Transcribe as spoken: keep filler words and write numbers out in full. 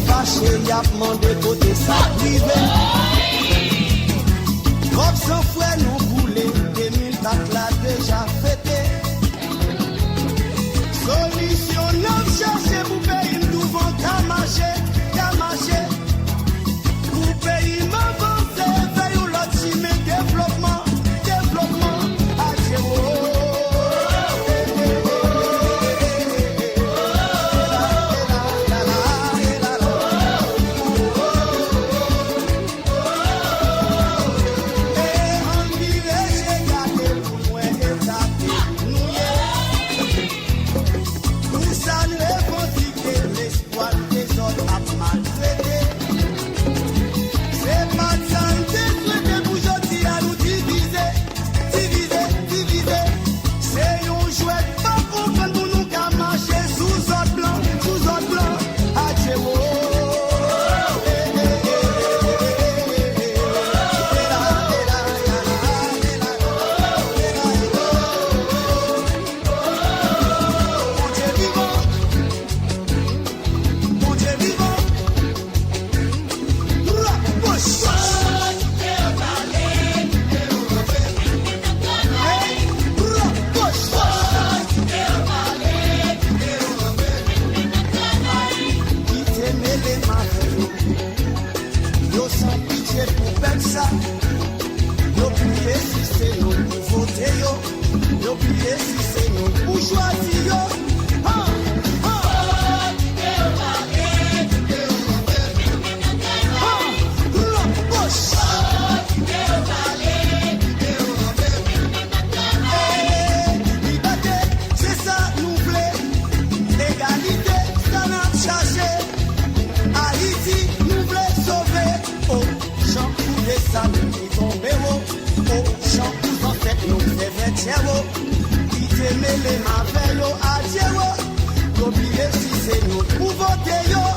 Fache, y ap mande kote sa rive. Kòb san frè nou boule, de mil kat la deja fete. Solisyon n ap chache pou peyi n douvan ka mache, ka mache. Pou peyi m avanse, fè yon lòt chimen devlopman, devlopman. Adye wo. E ann vire je gade pou n wè eta peyi nou ye. Pou sa n revandike, lespwa n dezòd ap maltrete. Se pa t sa n te swete pou jodi a nou divize, divize, divize. Se yon jwèt pa konprann pou nou ka mache sou zòd blan, sou zòd blan. Adye wo. Bondye vivan. Bondye vivan. Rapwoche. Hey, rapwoche. Kite mele m avè yo. Yo san pitye pou pèp sa. Yo bliye si se nou pou vote yo. Yo bliye si se nou pou chwazi yo. Ha! Ha! Ha! Rapwoche. Hey, libète, se sa nou vle. Egalite, sa n ap chache. Ayiti, nou vle sove. O, jan pou desann nou tonbe wo. O, jan pou zansèt nou fè vètyè wo. Kite mele m avè yo, adye wo. Yo bliye si se nou pou vote yo.